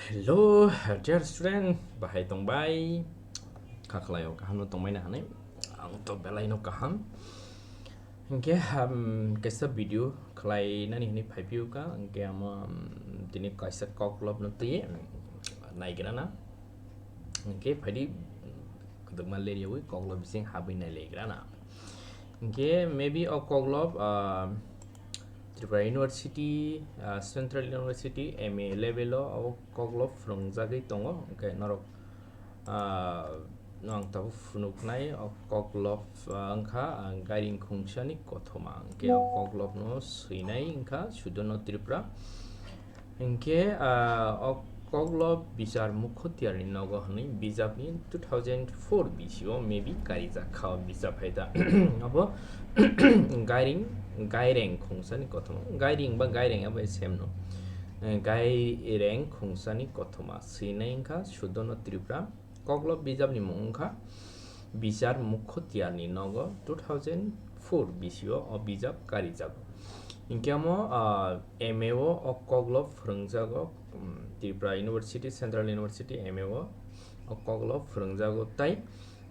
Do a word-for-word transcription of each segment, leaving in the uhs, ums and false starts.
Hello, dear student, bahai tongbai? Kha khlaio, kaham no tongbai na hanai? Ang to belai no kaham. Hingke, um, kaisa video khlai nani hini phai phiyo ka, hingke amo, um, tini kaisa koklop no twi, um, nai gra na. Hingke phaidi, um, kwdwkma leri yawi koklop bising habwi nai lai gra na. Hingke maybe o koklop, ah, Tripura University, ah, Central University, M A level o o koklop phwrwngjagwi tongo. Hingke norok, ah, no ang tabuk phunuknai o koklop, ah, wngkha, ah, Gairing Khungsani Kothoma. Hingke o koklop no swinai wngkha Sudono Tripura. Hingke, ah, o koklop bichar mukho tiyarni nogo hwnwi bijapni two thousand four bisio maybe karijak kha o bijap hai da. Abo Gairing, Gaireng Khungsani Kothoma. Gairing ba Gaireng abo same no. Eh, Gaireng Khungsani Kothoma. Swinai wngkha Sudono Tripura. Koklop bijapni mung wngkha Bichar Mukho Tiyarni Nogo two thousand four bisio o bijap karijago. Hingke amo, ah, M A o o koklop phwrwngjago, um, Tripura University, Central University, M A o o koklop phwrwngjago. Tai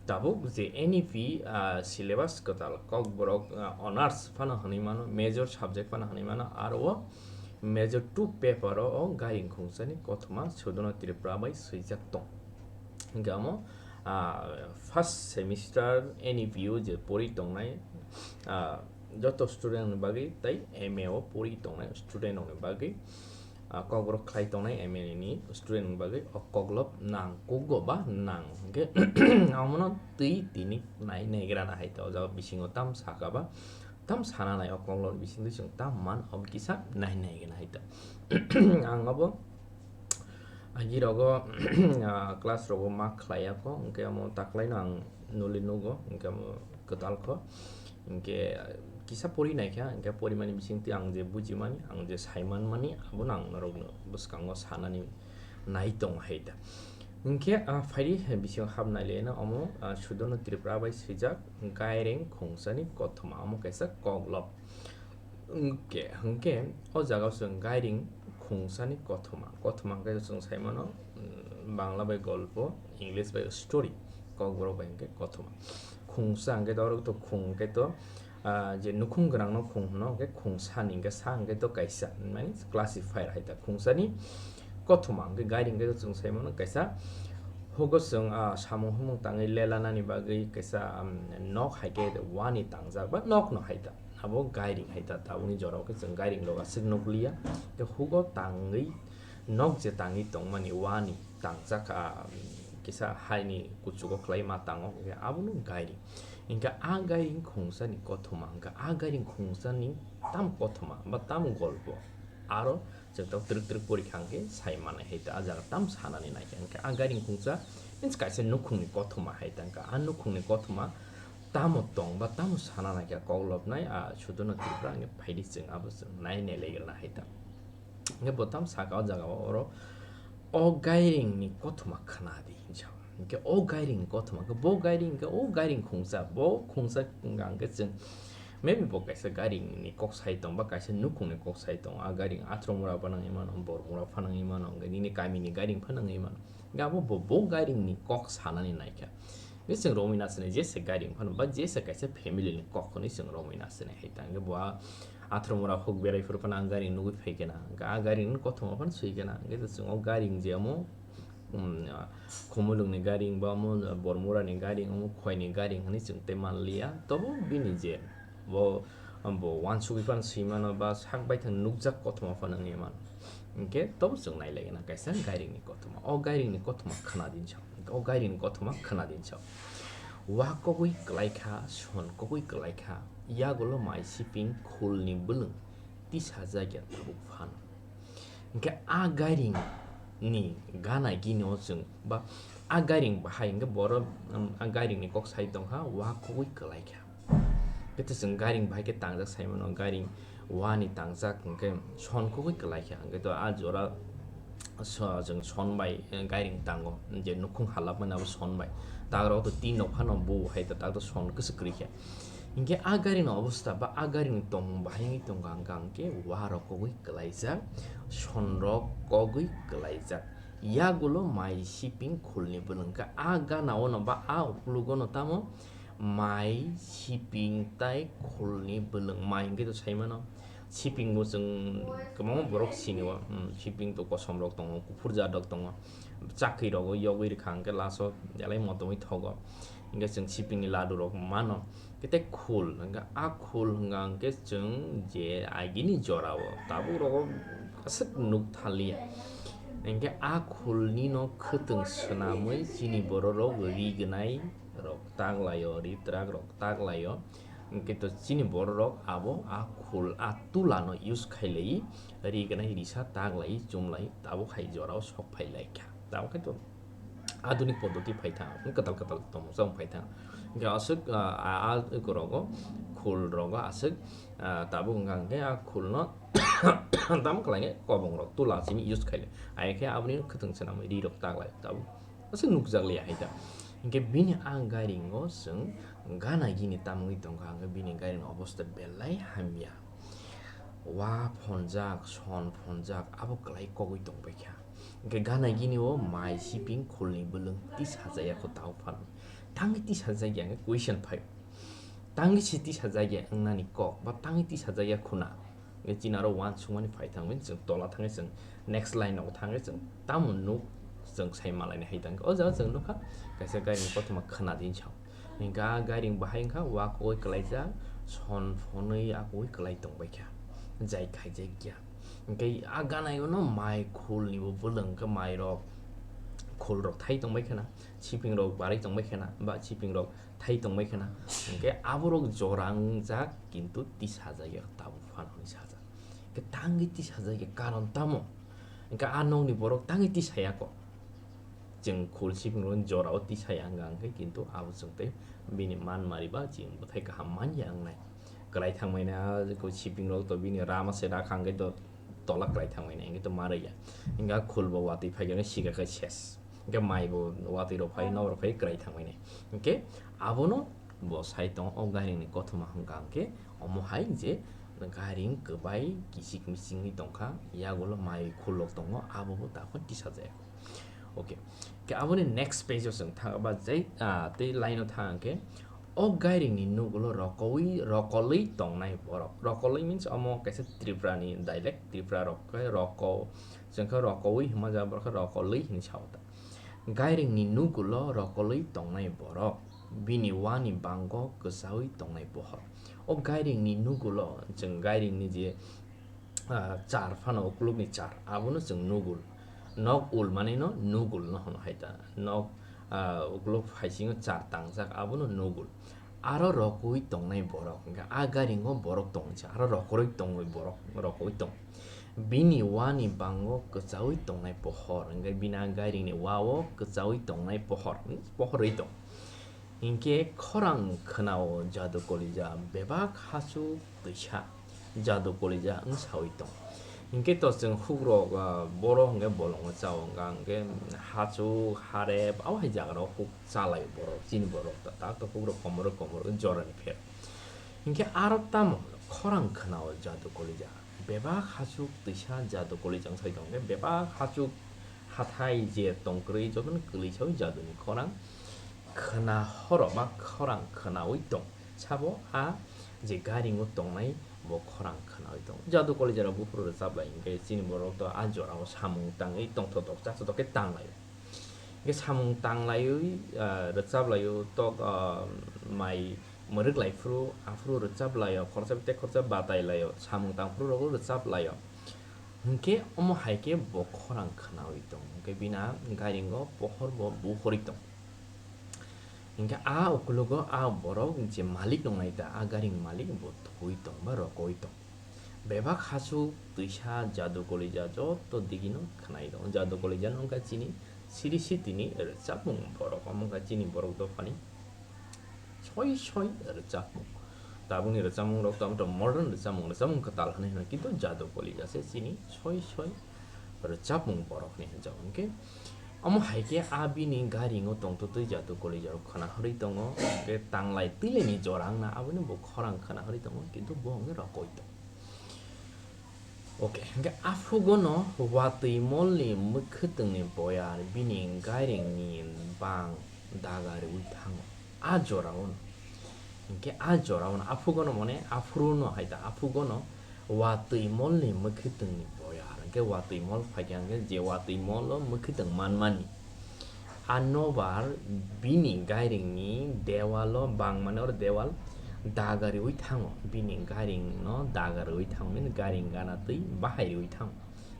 tabuk je N E P, ah, syllabus kwtal Kokborok, ah, honours phano hwnwi mano, major subject phano hwnwi mano, aro o major two paper o o Gairing Khungsani Kothoma Sudono Tripura bai swijak tong. Hingke amo, ah, first semester N E P o je pori tongnai, ah, joto student ni bagwi tai M A o pori tongnai student rok ni bagwi, ah, kokborok khlai tongnai M A ni student ni bagwi o koklop nang kugo ba nang hingke amono twi tini nai naigra na hai ta o jaga bisingo tam saka ba tam sana nai o koklop bisingtwi chwng tam man obo kisa nai naigra na hai ta ang obo Agi rogo, ah, class rogo ma khlai ya kho, hingke amo taklai no ang nuli nugo, hingke amo kwtal kho, hingke, ah, kisa pori nai kha, hingke pori mani bising twi ang je buji mani, ang je sai man mani, abo no ang norok no bwskango sanani nai tong hai da. Hingke, ah, phaidi bisingo hap nai le no amo, ah, Sudono Tripura bai swijak Gaireng Khungsani Kothoma, amo kaisa koklop. Hingke, hingke o jaga o chwng Gairing Khungsani Kothoma. Kothoma hingke chwng sai mano, mm, Bangla bai golpo, English bai story. Kokborok bai hingke Kothoma. Khungsa hingke to oro to khung hingke to, ah, je nukhung gwnang no khung hwno, hingke khungsa ni hingke sa hingke to kaisa, mane classifier hai ta. Khungsani Kothoma hingke Gairing hingke to chwng sai mano kaisa hugo chwng, ah, samung humung tangwi lela nani bagwi kaisa, um, nok hai khe wani tangjak ba nok no hai ta. Abo Gairing hai ta, tabukni jora o khe chwng Gairing rok aswk nukliya. Tei hugo tangwi nok je tangwi tongmani wani tangjak, ah, kisa haini kuchugo khlai ma tango, hwnkhe abono Gairing. Hwnkhe a Gairing Khungsani Kothoma, hwnkhe a Gairing Khungsani tam kothoma ba tam golpo aro chwng tabuk twrwk twrwk pori kha hwnkhe sai manai hai ta, a jaga tam sanani nai kha. Hwnkhe a Gairing Khungsa means kaisa nukhungni kothoma hai ta, hwnkhe a nukhungni kothoma tamo tong ba tamo sana nai kha koklopnai, a Sudono Tripura hwnkhe phaidi chwng abo chwng nai nai lai rwna hai ta. Hwnkhe bo tam saka o jaga o oro o Gairing ni kothoma khna di hinwi sa. Hwnkhe o Gairing ni kothoma, hwnkhe bo Gairing, hwnkhe o Gairing Khungsa, bo Khungsa hwnkha hwnkhe chwng maybe bo kaisa Gairing ni kok sai tong ba kaisa nukhung ni kok sai tong, a Gairing Athramura pha nangwi mano, Bormura pha nangwi mano, hwnkhe nini kami ni Gairing pha nangwi mano. Hwnkhe abo bo, bo Gairing ni kok sanani nai kha. Hwnkhe chwng romwi na swnai, jesa Gairing phano ba jesa kaisa family ni kok hwnwi chwng romwi na swnai hai ta. Hwnkhe bo a Athramura huk berai phuru phano ang Gairing nugwi phai khe na, hwnkhe a Gairing ni kothoma phano swi khe na, hwnkhe chwng o Gairing je omo, um, Khumulwng ni Gairing ba omo Bormura ni Gairing, omo Khowai ni Gairing hwnwi chwng tei man liya, tobo bini je bo, bo uansugwi phano swi mano ba sak baithang nukjak kothoma phano wngwi mano. Hwnkhe tobo chwng nai lai na kaisa Gairing ni kothoma, o Gairing ni kothoma khna din sa, o Gairing ni kothoma khna din sa. Wa kogwi kwlai kha, son kogwi kwlai kha, yagulo mai siping khul ni bwlwng tisa jakya tabuk phano. Hwnkhe a Gairing ni gana gini o chwng ba a Gairing bahai hwnkhe boro, um, a Gairing ni kok sai tong kha, wa kogwi kwlai kha. Hwnkhe to chwng Gairing bahai khe tangjak sai mano, Gairing wa ni tangjak hwnkhe son kogwi kwlai kha. Hwnkhe to a jora so-, chwng son bai, eh, Gairing tango, je nukhung halap mani abo son bai. Tagra o to tin rok phano bo hai ta, tak to son kwswk kwrwi kha. Hwnkhe a Gairing ni obostha ba a Gairing ni tongmung bahai wngwi tongkha hwnkha hwnkhe wa rok kogwi kwlaijak, son rok kogwi kwlaijak. Yagulo mai siping khulni bwlwng kha. A gana ono ba a uklugo no tamo mai siping tai khulni bwlwng mai hwnkhe to saimano. Siping bo chwng kwbangma borok sinio, hmm, siping to kosom rok tongo, kuphur jat rok tongo, chakri rogo yogwi rwkha hwnkhe laso belai motomwi thogo, hwnkhe chwng siping ni ladu rok mano. Khe tei khul, hwnkhe a khul hwnka hwnkhe chwng je agini jorao tabuk rogo aswk nuk thaliya. Hwnkhe a khulni no khwtwng swnamwi chini bororok ri gwnai rok tak laio, ri twrak rok tak laio. Hwnkhe to chini bororok abo a khul, a tula no use khai lai, ri gwnai risa tak lai, chum lai, tabuk hai jorao sok phai lai kha. Tabuk khe to adunik poddoti phai thang, kwtal kwtal tongmung chang phai thang. Hwnkhe aswk, ah, a, a, a, rogo, khul rogo aswk, ah, tabuk hwnkha hwnkhe a khul no tamo khlai khe kobong rok tula simi use khai le. Ai khe aboni khwtwng swnamwi ri rok tak lai tabuk. Aswk nukjak liya hai ta. Hwnkhe bini a gairing o chwng gana gini tamwi tongkha, hwnkhe bini gairing ni obosta belai hamya. Wa phonjak, son phonjak, abo kwlai kogwi tongbaikha. Hwnkhe gana gini o mai siping khulni bwlwng tisajak ya kho tao phano. Tangwi tisajak ya hwnkhe question phaio. Tangwi se tisajak ya wngnani kok, ba tangwi tisajak ya khuna. Hwnkhe chini aro uansukmani phai thangwi chwng tola thangwi chwng next line o thangwi chwng tamo nuk chwng sai malaini hai tangkhe. O jaga chwng nukha kaisa gairing kothoma khwna din sao. Hwnkhe a gairing bahai wngkha, wa kogwi kwlaijak, son phonwi a kogwi kwlai tongbaikha, jai khaijakya. Hwnkhe a ganaio no mai khulni bo bwlwng wngkha, mai rok khul rok thai tongbai khana, siping rok barwi tongbai khana, ba siping rok thai tongbai khana. Hwnkhe aborok jora wngjak, kintu tisajak ya tabuk phano hinwi sajak. Hwnkhe tangwi tisajak ya karon tamo? Hwnkhe a nokni borok tangwi tisaya kho. Chwng khul siping rok jorao tisaya wngkha hwnkhe, kintu abo chwng tei bini man mari ba chini bwthai kaham manya wngnai. Kwlai thangmani a siping rok to bini rama se rakha hwnkhe to tola kwlai thangmani hwnkhe to ma rwya. Hwnkhe a khul bo watwi phaikhe sikha khe ses. Hwnkhe mai bo watwi rok phai, nok rok phai kwlai thangmani. Hwnkhe abono bo sai tongo, o gairing ni kothoma hwnkha hwnkhe omo hai je gairing kwbai kichik michingwi tongkha, yagulo mai khulok tongo, abo bo daphano tisajak. Okay, khe aboni next page o chwng thang ba jai, ah, tei line o thang khe o gairing ni nugulo rokowi, rokolwi tongnai borok. Rokolwi means omo kaisa Tripura ni dialect, Tripura rok khe roko, chwng khe rokowi hwnma ja, borok khe rokolwi hinwi sao ta. Gairing ni nugulo rokolwi tongnai borok, bini wani bango kwchawi tongnai pohor. O gairing ni nugulo chwng gairing ni je, ah, char phano, ukluk ni char, abono chwng nugul. Nok ul manwi no nugul no hwno hai ta. Nok, ah, ukluk phaisingo char tangjak, abono nugul. Aro rokowi tongnai borok, hwnkhe a gairing o borok tongwi sa, aro rokorwi tongwi borok, rokowi tong. Bini wani bango kwchawi tongnai pohor, hwnkhe bini a gairing ni wa o kwchawi tongnai pohor, hmm, pohorwi tong. Hinkhe khorang khwnao jadu kolija bebak hachuk twisa jadu kolija wngsawi tong. Hinkhe to chwng hukrok, ah, boro hwnkhe bolongo chao wngkha, hwnkhe hachuk harep abo hai jagarao huk chalai borok, chini borok ta, tak to hukrok komoro komoro jorani pher. Hinkhe aro tamo khorang khwnao jadu kolija bebak hachuk twisa jadu kolija wngsawi tong, hwnkhe bebak hachuk hathai je tongkwrwi jotono kwlwi sawi jaduni khorang khwna horo ba khorang khwnawi tong. Sabo a je gairingo tongnai bo khorang khwnawi tong. Jadu kolija rok buphuru rwchap lai hwnkhe chini borok to a jorao samung tangwi tongthotok chathotok khe tang lai. Hwnkhe samung tang laiwi, ah, rwchap laio tok, ah, mai mwrwk lai phuru aphuru rwchap laio khoroksa tei khoroksa batai laio samung tang phuru rogo rwchap laio. Hwnkhe omo hai khe bo khorang khwnawi tong, hwnkhe bini a gairingo pohor bo buhorwi tong. Hwnkhe a ukologo a borok je malik nongnai ta, a gairing malik bo thwi tong ba rokowi tong. Bebak hachuk twisa jadu kolija joto digino khwnai tong. Jadu kolija no wngkha chini siri sitini rwchapmung borok, omo wngkha chini borok dophani soi soi rwchapmung. Tabukni rwchapmung rok tamo modern rwchapmung, rwchapmung kwtal hwnwi hwno, kintu jadu kolija se chini soi soi rwchapmung borokni hwnjak. Hwnkhe omo hai khe a bini gairingo tongtwtwi jadu kolija rok khwna hwrwi tongo, hwnkhe tanglai twilaini jora wngna aboni bo khorang khwna hwrwi tongo, kintu bo hwnkhe rokowi tongo. Ok, hingke aphugono watwi molni mwkhwtwngni boyar bini gairingni bang daga rwui thango. A jorao no. Hingke a jorao no aphugono mone aphuruno hai ta aphugono watwi molni mwkhwtwngni boyar. Hingke watwi mol phaikha hingke je watwi molo mwkhwtwng manmani. A nobar bini gairingni dewalo bangmani oro dewal daga rwui thango. Bini gairingno daga rwui thango, bini gairing gana twi bahai rwui thango.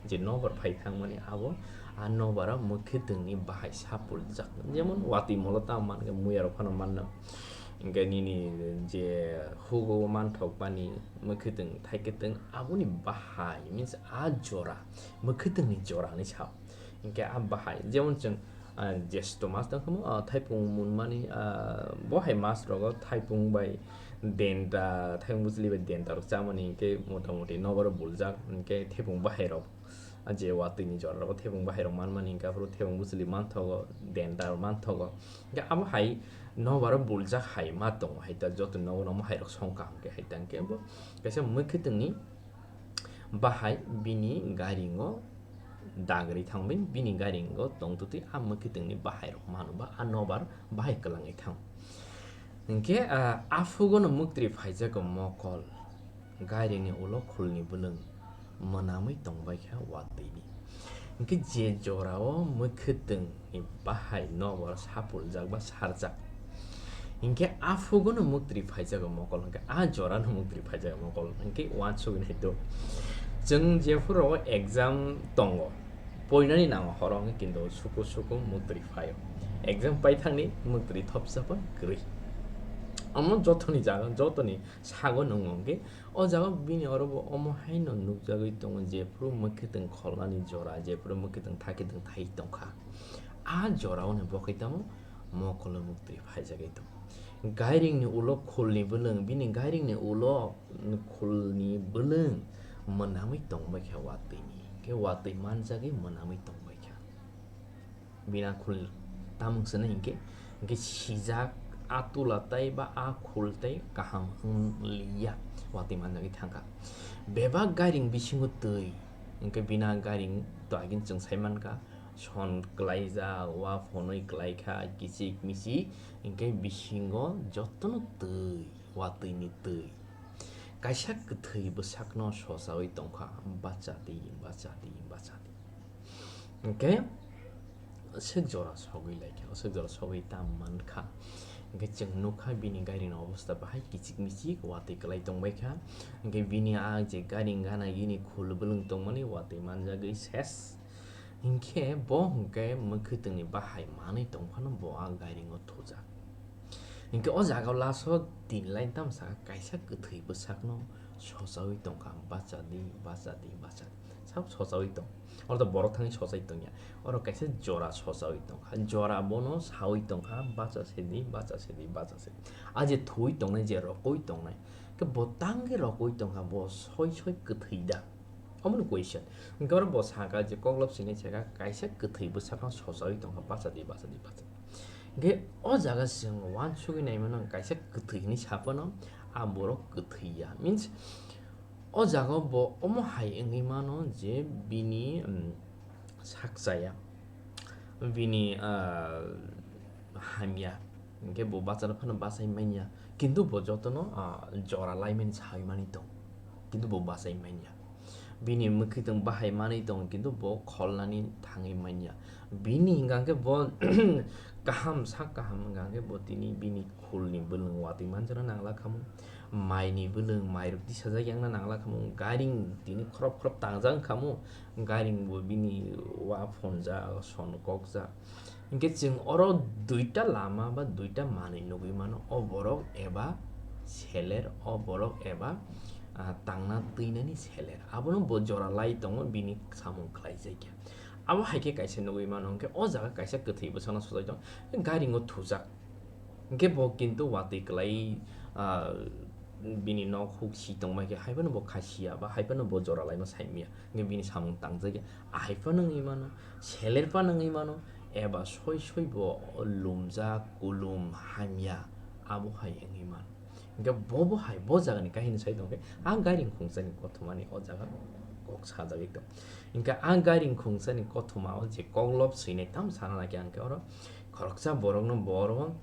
Je nobar phai thangmani abo a nobaro mwkhwtwngni bahai sapuljak. Jemon watwi molo tamo mankhe muyarok phano manna. Hingke nini je hugo manthokmani mwkhwtwng thaikwtwng aboni bahai means a jora, mwkhwtwngni jora hinwi sao. Hingke a bahai jemon chwng ah, jesto mas tong khe mo, ah, thaipung munmani, ah, bo hai mas rogo thaipung bai denta, thaipung bwchwlwi bai denta rok chamani hingke motamoti nobaro buljak hingke thaipung bahai rok, ah, je watwi ni jora rogo thaipung bahai rok manmani hingke aphuru thaipung bwchwlwi manthogo, denta rok manthogo. Hingke abo hai nobaro buljak hai ma tongo hai ta joto nogo no omo hai rok songkha hingke hai ta hingke bo kaisa mwkhwtwngni bahai bini gairingo dagri thangwi bini gairingo tongtwtwi a mwkhwtwngni bahai rok mano ba a nobar bahai kwlangwi thang. Hingke, ah, aphugono muktri phaijago mokol, gairini ulo khulni bwlwng mwnamwi tongbaikha watwini. Hingke je jorao mwkhwtwng ni bahai nobar sapuljak ba sarjak. Hingke aphugono muktri phaijago mokol, hingke a jorano muktri phaijago mokol, hingke uansugwi naito. Chwng jephuru exam tongo, poinani nango horo hingke kinto suku suku muktri phaio. Exam paithangni muktri thopsa pha kwrwi. Omo jotoni jaga, jotoni sago nwngo hingke o jaga bini oro bo omo haino nukjagwi tongo, jephuru mwkhwtwng kholnani jora, jephuru mwkhwtwng thakitwng thai tongkha. A jorao ni bo khe tamo mokolo muktri phaijagwi tongo. Gairingni ulo khulni bwlwng, bini gairingni ulo khulni bwlwng mwnamwi tongbaikha watwini, khe watwi manjagwi mwnamwi tongbaikha. Bini a khul tamung sene hinkhe, hinkhe sijak a tula tai ba a khul tai kaham wng liya, watwi manjagwi thangkha. Bebak gairing bisingo twi, hinkhe bini a gairing to agini chwng sai mankha, son kwlaijak, wa phonwi kwlaikha, kichik michik, hinkhe bisingo jotono twi, watwini twi. Kaisa kwthwi bwsakno sochawi tongkha, bacha di, bacha di, bacha di. Hinkhe aswk jora sogwi laikha, aswk jora sogwi tam mankha. Hinkhe chwng nukha bini gairini obostha bahai kichik michik watwi kwlai tongbaikha. Hinkhe bini a je gairing gana gini khul bwlwng tongmani watwi manjagwi ses. Hinkhe bo hinkhe mwkhwtwngni bahai manwi tongphano bo a gairingo thujak. Hinkhe o jaga o last o tin line tamo sakha, kaisa kwthwi bwsakno sochawi tongkha, bacha di, bacha di, bacha di. Sabo sochawi tong. Oro to borok thangwi sochai tongya. Oro kaisa jora sochawi tongkha. Jora bono sawi tongkha, bacha se di, bacha se di, bacha se di. A je thuwi tongnai, je rokwi tongnai, khe bo tangwi rokwi tongkha, bo soi soi kwthwi da. Omono question. Hinkhe oro bo sakha je koklop sini sakha, kaisa kwthwi bwsakno sochawi tongkha, bacha di, bacha di, bacha di. Hinkhe o jaga chwng uansugwi naimano kaisa kwthwi hinwi saphano a borok kwthwi ya. Means, o jaga bo omo hai wngwi mano je bini, um, sak chaya, bini, ah, hamya, hinkhe bo bachano phano bachai manya, kintu bo jotono, ah, jora laimani sawi mani tong, kintu bo bachai manya. Bini mwkhwtwng bahai manwi tong, kintu bo kholnani thangwi manya. Bini hwnka khe bo kaham, sak kaham hwnka khe bo tini bini khulni bwlwng watwi manjana nangla khamu, maini bwlwng mairok tisajak yakna nangla khamu, gairing tini khorop khorop tangjak wngkhamu, gairing bo bini wa phonjak, son kokjak. Hinkhe chwng oro duita lama ba duita manwi nugwi mano, o borok eba seler, o borok eba, ah, tangna twinani seler. Abono bo jora lai tongo, bini samung khlaijakya. Abo hai khe kaisa nugwi mano, hinkhe o jaga kaisa kwthwi bwsakno sojai tong, gairingo thujak. Hinkhe bo kintu watwi kwlai, ah, bini nok huk si tongma khe, hai phano bo kha siya ba hai phano bo jora laima sai manya. Hinkhe bini samung tangjakya, ahai phano wngwi mano, seler phano wngwi mano, eba soi soi bo lumjak, kulum, hamya, abo hai wngwi mano. Hinkhe bo bo hai, bo jagani kahini sai tongkhe, a gairing khungjakni kothomani o jaga kok sajagwi tong. Hingke a gairing khungsani kothoma o je koklop swinai tam sana nai khe ang khe oro khoroksa borokno bo oro,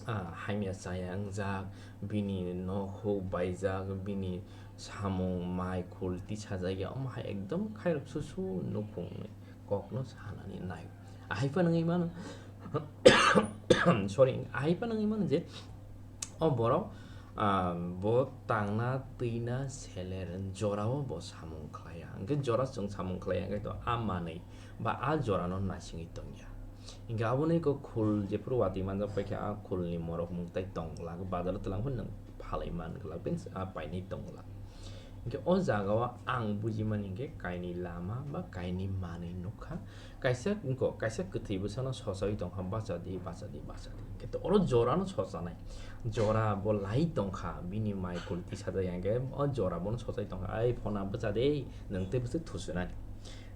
ah, hamya chaya wngjak, bini nok huk baijak, bini samung mai khul tisajak ya, omo hai ekdom khairok susu nukhungni kokno sanani nai. Ahai phano wngwi mano, sorry, ahai phano wngwi mano je o borok, ah, bo tangna twina seler jorao bo samung khlaiya. Hingke jora chwng samung khlaiya hingke to a manwi ba a jorano naisingwi tongya. Hingke aboni eko khul jephuru watwi manjak paikha a khulni morok muktai tongla, bazaro twlang phano nwng phalwi man glak, bens a painwi tongla. Hingke o jagao ang bujimani hingke kainwi lama ba kainwi manwi nukha. Kaisa wngkha, kaisa kwthwi bwsano sochai tongkha, "Bacha di, bacha di, bacha di." Hingke to oro jorano sochanai. Jora bo lai tongkha, bini mai khul tisajak ya, hingke o jora bono sochai tongkha, "Ai phona bwcha de, nwng tei bwswk thusunani."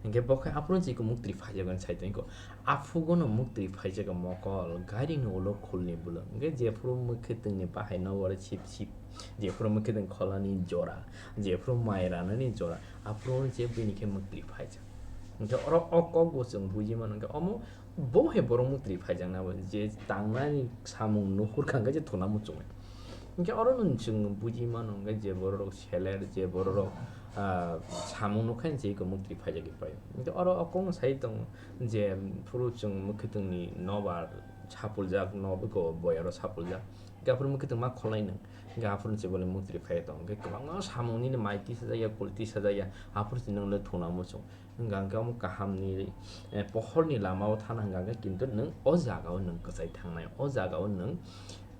Hingke bo khe aphuru chikon muktri phaijago sai tongkha. Aphugono muktri phaijago mokol, gairingni ulo khulni bwlwng. Hingke jephuru mwkhwtwngni bahai nogo oro sip sip, jephuru mwkhwtwng kholani jora, jephuru mai ranani jora, aphuru je bini khe muktri phaijak. Hingke oro o kokbo chwng buji mano, hingke omo bo hai borok muktri phaijakna bo, je tangnani samung nuhur kha hingke je thuna muchungnai. Hingke oro no chwng buji mano, hingke je borok seler, je borok, ah, samung nukha hingke eko muktri phaijagwi pai. Hingke oro o kokno sai tongo je phuru chwng mwkhwtwngni nobar sapuljak, nobo boyaro sapuljak. Hingke aphuru mwkhwtwng ma kholai nwng, hingke aphuru se bole muktri phai tongo. Hingke kwbangma samung nini mai tisajak ya, khul tisajak ya, aphuru se nwng le thuna muchung. Hingka hingke omo kahamni, eh, pohorni lama o thana hingka hingke kintu nwng o jaga o nwng kwchai thangnai, o jaga o nwng,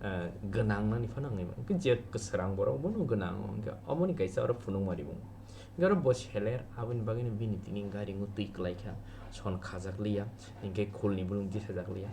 eh, gwnang nani phano wngwi mano. Hingke je kwswrang borok bono gwnang o, hingke omoni kaisa oro phunukma rimung. Hingke oro bo seler, aboni bagwino bini tini gairingo twi kwlai kha, son khajak liya, hingke khulni bwlwng tisajak liya.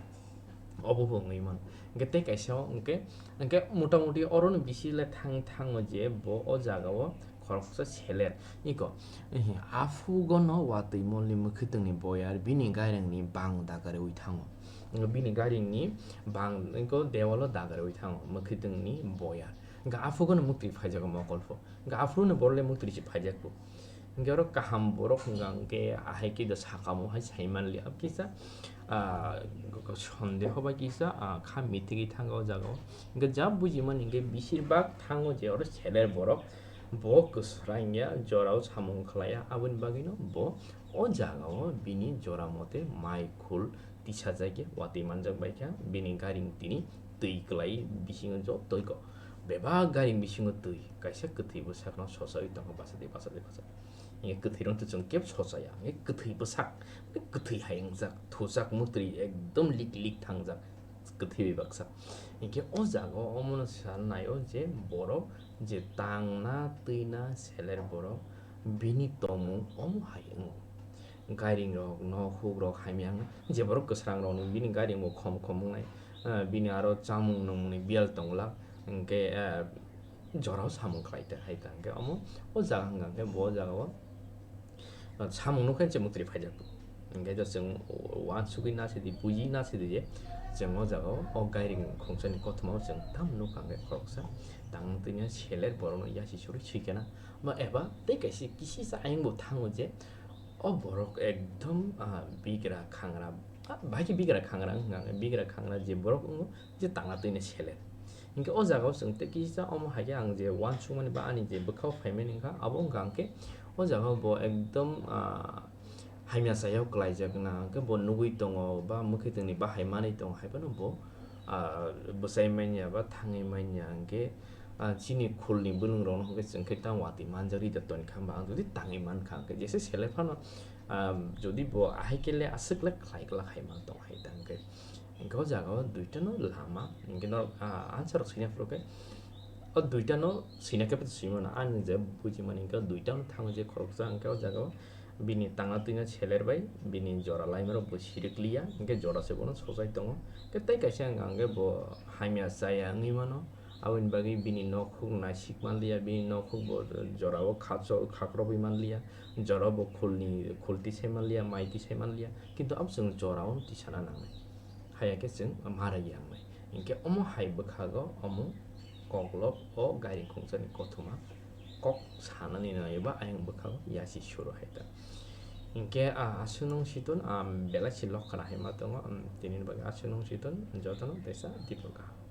Obo bo wngwi mano. Hingke tei kaisa o hingke, hingke mota moti orono bisi le thang thango je bo o jaga o khoroksa seler. Iko, ehe, aphugono watwi molni mwkhwtwngni boyar bini gairengni bang dagarewi thango. Hingke bini gairengni bang, iko dewalo dagarewi thango mwkhwtwngni boyar. Hingke aphugono muktwi phaijago mokolpho. Hingke aphuru no borok le muktwi se phaijak bo. Hingke oro kaham borok hingka hingke ahai khe da sakamo hai sai manliya. Kisa, ah, sondeho bai kisa, ah, kha mitigwi thango o jaga o. Hingke ja bujimani hingke besir bak thango je oro seler borok bo kwswrang ya, jorao samung khlai ya, aboni bagwino bo o jaga o bini jora mote mai khul tisajak ya, watwi manjak bai kha, bini gairing tini twi kwlai bisingo joto iko. Bebak gairing bisingo twi, kaisa kwthwi bwsakno sochai tongo, bachadi, bachadi, bachadi. Hingke kwthwirokno to chwng kebo sochaya, hingke kwthwi bwsak, kwthwi hai wngjak, thujak, muktwi ekdom lik lik thangjak, kwthwi bai baksa. Hingke o jaga o omono sa nai o je borok je tangna twina seler borok bini tongmung omo hai wngo. Gairing rok, nok huk rok, hamya wngna je borok kwsrang rok ni bini gairing bo khom khom wngnai, ah, bini aro chamung nungmung ni biyal tongla, hingke, ah, jorao samung khlai ta hai ta hingke omo o jaga hingka hingke bo jaga o, ah, samung nukha hingke muktwi phaijak. Hingke jo chwng uansugwi na sidi, buji na sidi je chwng o jaga o, o gairing khungsani kothoma o chwng tam nukha hingke khoroksa tang twi seler borok no yasi suri sui kena ma eba tei kaisa kisisa ayang bo thango je, o borok ekdom, ah, bigra khangra, ah, bahai khe bigra khangra wngkha, bigra khangra je borok wngo je tangna twini seler. Hinkhe o jaga o chwng tei kisa omo hai khe ang je uansukmani ba ani je bwkhao phaimani wngkha, abo wngkha hinkhe o jaga o bo ekdom, ah, hamya chayao kwlaijak wngkha, hinkhe bo nugwi tongo ba mwkhwtwngni bahai manwi tongo, hai phano bo, ah, bwchai manya ba thangwi manya hinkhe, ah, chini khulni bwlwng rokno hinkhe chwng khe tamo watwi manjak ri da toni kha, hwnba ang jodi tangwi mankha hinkhe jesa selek phano, ah, jodi bo ahai khe le aswk le khlai glak hai ma tong hai ta hinkhe. Hinkhe o jaga o duita no lama, hinkhe norok, ah, answer rok swina phuru khe o duita no swina khe swimano, ani je bujimani hinkhe o duita no thango je khoroksa hinkhe o jaga o bini tangna twina seler bai bini jora laimarok bo sirikliya, hinkhe jora se bono sojai tongo. Hinkhe tei kaisa wngkha hinkhe bo hamya chaya wngwi mano, aboni bagwi bini nokhuk naisik manliya, bini nokhuk bo jorao khacho-, khakrobwi manliya, jorao bo khulni, khul tisai manliya, mai tisai manliya, kintu abo chwng jorao tisana nangnai, haiya khe chwng ma rwya wngnai. Hinkhe omo hai bwkhago omo koklop o gairing khungsani kothoma kok sanani nai ba ayang bwkha o yasi suru hai ta. Hinkhe a aswk nung siton a belai si lokha hai ma tongo, um, tini bagwi aswk nung siton jotono teisa dipor kaham.